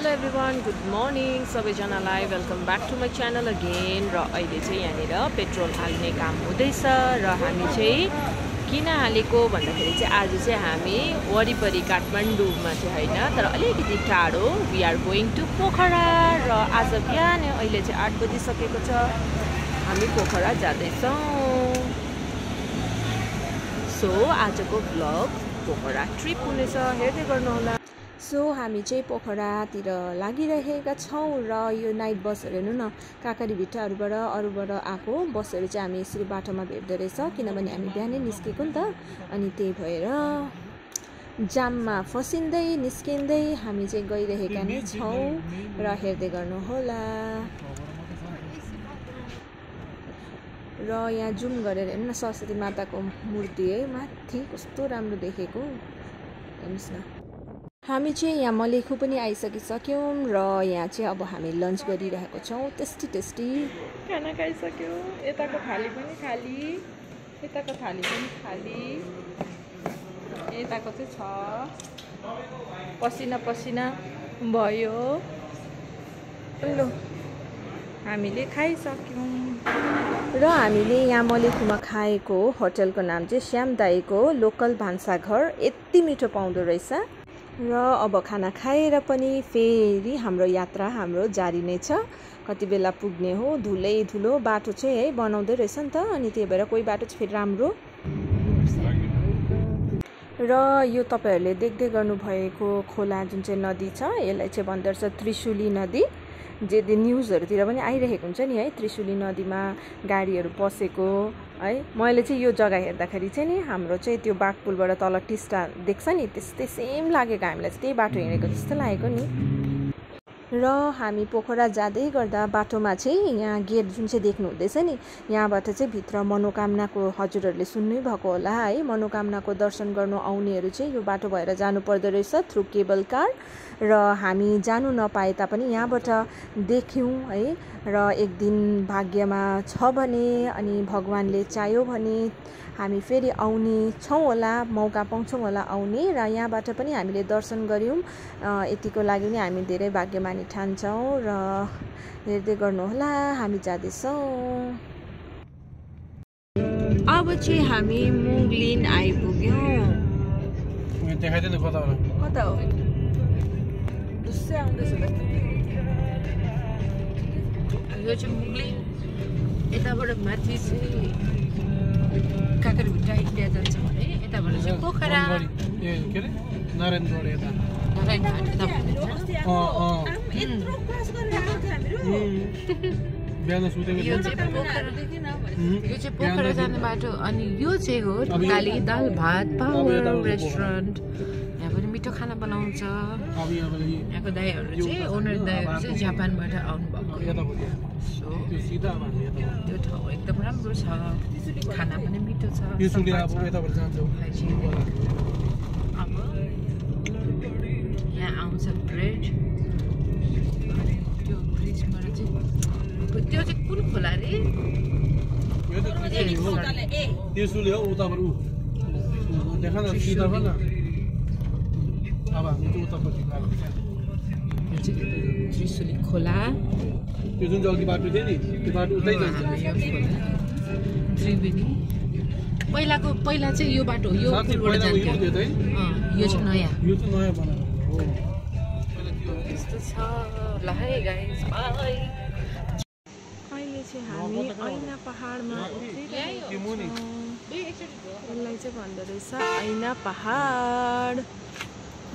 Hello everyone, good morning सबैजनालाई। Welcome back to my channel again. र अहिले चाहिँ यहाँनिर पेट्रोल हाल्ने काम हुँदैछ र हामी चाहिँ किन हालेको भन्दाखेरि चाहिँ आज चाहिँ हामी वरिपरि काठमाडौँमा चाहिँ होइन तर अलिकति टाढो we are going to Pokhara. र आज बिहान अहिले चाहिँ 8 बजिसकेको छ, हामी पोखरा जाँदैछौँ। सो आजको ब्लग पोखरा ट्रिप हुनेछ, हेर्दै गर्नुहोला। सो हामी चाहिँ पोखरातिर लागिरहेका छौँ र यो नाइट बसहरू हेर्नु न, काँकरी भिट्टाहरूबाट अरूबाट आएको बसहरू चाहिँ हामी यसरी बाटोमा भेट्दो रहेछ, किनभने हामी बिहानै निस्केको नि त। अनि त्यही भएर जाममा फसिँदै निस्किँदै हामी चाहिँ गइरहेका नै छौँ र हेर्दै गर्नुहोला। र यहाँ जुम गरेर हेर्नु न, सरस्वती माताको मूर्ति है माथि, कस्तो राम्रो देखेको। हेर्नुहोस् न, हामी चाहिँ यहाँ मलेखु पनि आइसकिसक्यौँ र यहाँ चाहिँ अब हामी लन्च गरिरहेको छौँ। टेस्टी खाना खाइसक्यौँ। यताको थाली पनि खाली, यताको थाली पनि खाली, यताको चाहिँ छ। पसिना पसिना भयो। लु हामीले खाइसक्यौँ। र हामीले यहाँ मलेखुमा खाएको होटलको नाम चाहिँ श्याम दाईको लोकल भान्साघर। यति मिठो पाउँदो रहेछ। र अब खाना खाएर पनि फेरि हाम्रो यात्रा जारी नै छ। कति बेला पुग्ने हो, धुलै धुलो बाटो चाहिँ है बनाउँदै रहेछ नि त। अनि त्यही भएर कोही बाटो चाहिँ फेरि राम्रो। र यो तपाईँहरूले देख्दै गर्नुभएको खोला जुन चाहिँ नदी छ, यसलाई चाहिँ भन्दो रहेछ त्रिशुली नदी। जे न्युजहरूतिर पनि आइरहेको हुन्छ नि है, त्रिशुली नदीमा गाडीहरू पसेको है। मैले चाहिँ यो जग्गा हेर्दाखेरि चाहिँ नि हाम्रो चाहिँ त्यो बाघपुलबाट तल टिस्टा देख्छ नि, त्यस्तै सेम लागेको। हामीलाई चाहिँ त्यही बाटो हिँडेको जस्तो लागेको नि। र हामी पोखरा जाँदै गर्दा बाटोमा चाहिँ यहाँ गेट जुन चाहिँ देख्नु हुँदैछ नि, यहाँबाट चाहिँ भित्र मनोकामनाको, हजुरहरूले सुन्नै भएको होला है, मनोकामनाको दर्शन गर्नु आउनेहरू चाहिँ यो बाटो भएर जानु पर्दो रहेछ थ्रु केबल कार। र हामी जानु नपाए तापनि यहाँबाट देख्यौँ है। र एक दिन भाग्यमा छ भने अनि भगवान्ले चाह्यो भने हामी फेरि आउने छौँ होला, मौका पाउँछौँ होला आउने। र यहाँबाट पनि हामीले दर्शन गऱ्यौँ। यतिको लागि नै हामी धेरै भाग्यमानी ठान्छौँ। र हेर्दै गर्नुहोला, हामी जाँदैछौँ। अब चाहिँ हामी मुगलिन आइपुग्यौँ। कता हो? यो चाहिँ मुगलिन। यताबाट माथि चाहिँ काँकरी भिट्टा इन्डिया जान्छ भने यताबाट चाहिँ पोखरा यो चाहिँ पोखरा जाने बाटो। अनि यो चाहिँ हो ढुकाली दाल भात पावर रेस्टुरेन्ट। यहाँ पनि मिठो खाना बनाउँछ। यहाँको दाइहरू चाहिँ ओनर दाइहरू चाहिँ जापानबाट आउनुभएको। सो त्यो ठाउँ एकदम राम्रो छ, खाना पनि मिठो छ। अब यहाँ आउँछ ब्रेड। त्यो ब्रिजबाट चाहिँ त्यो चाहिँ कुन खोला रे? त्रिशुली खोला। त्यो जुन जल्दी बाटो थियो नि, त्यो बाटो उतै जान्छ। त्रिवेणी पहिला चाहिँ यो बाटो यो पुलबाट जान्थ्यो। यो चाहिँ नयाँ, यो चाहिँ नयाँ बनाएको हो। यस्तो छ ल है गाइस, बाइ। अहिले चाहिँ हामी ऐना पहाडमा उत्रिरहेको छौँ। यसलाई चाहिँ भन्दो रहेछ ऐना पहाड।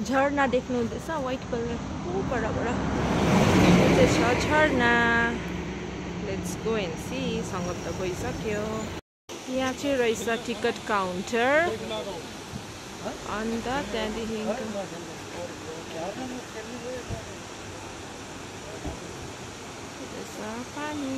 झरना देख्नु हुँदैछ व्हाइट कलरको परबाट, यो चाहिँ छ झरना। Let's go and see. सङ्गत त गइसक्यो। यहाँ चाहिँ रहेछ टिकट काउन्टर। अन्त त्यहाँदेखि पानी।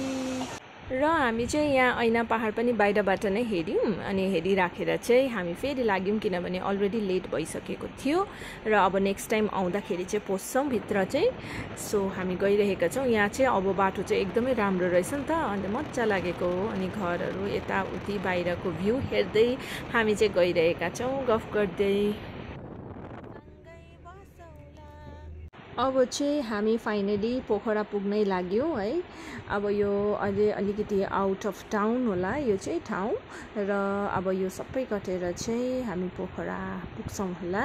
र हामी चाहिँ यहाँ ऐना पहाड पनि बाहिरबाट नै हेऱ्यौँ। अनि हेरिराखेर चाहिँ हामी फेरि लाग्यौँ, किनभने अलरेडी लेट भइसकेको थियो। र अब नेक्स्ट टाइम आउँदाखेरि चाहिँ पस्छौँ भित्र चाहिँ। सो हामी गइरहेका छौँ। यहाँ चाहिँ अब बाटो चाहिँ एकदमै राम्रो रहेछ नि त, अन्त मजा लागेको हो। अनि घरहरू यताउति बाहिरको भ्यू हेर्दै हामी चाहिँ गइरहेका छौँ गफ गर्दै। अब चाहिँ हामी फाइनली पोखरा पुग्नै लाग्यौँ है। अब यो अहिले अलिकति आउट अफ टाउन होला यो चाहिँ ठाउँ, र अब यो सबै कटेर चाहिँ हामी पोखरा पुग्छौँ होला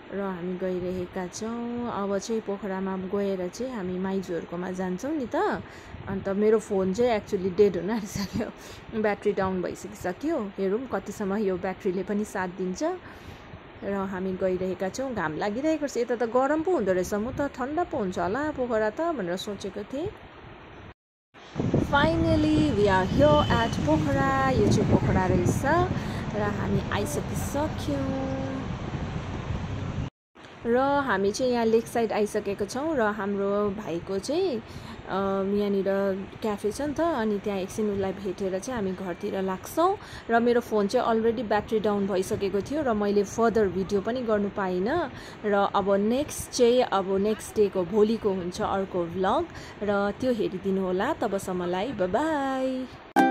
र हामी गइरहेका छौँ। अब चाहिँ पोखरामा गएर चाहिँ हामी माइजूहरूकोमा जान्छौँ नि त। अन्त मेरो फोन चाहिँ एक्चुअली डेड हुन आँटिसक्यो, ब्याट्री डाउन भइसकिसक्यो। हेरौँ कतिसम्म यो ब्याट्रीले पनि साथ दिन्छ। र हामी गइरहेका छौँ। घाम लागिरहेको छ, यता त गरम पो हुँदो रहेछ, म त ठन्डा पो हुन्छ होला पोखरा त भनेर सोचेको थिएँ। Finally we are here at Pokhara. यो चाहिँ पोखरा रहेछ र हामी आइसकिसक्यौँ र हामी चाहिँ यहाँ लेक साइड आइसकेको छौँ। र हाम्रो भाइको चाहिँ यहाँनिर क्याफे छ नि त, अनि त्यहाँ एकछिन उसलाई भेटेर चाहिँ हामी घरतिर लाग्छौँ। र मेरो फोन चाहिँ अलरेडी ब्याट्री डाउन भइसकेको थियो र मैले फर्दर भिडियो पनि गर्नु पाइनँ। र अब नेक्स्ट डेको भोलिको हुन्छ अर्को भ्लग, र त्यो हेरिदिनु होला। तबसम्मलाई बाई बाई।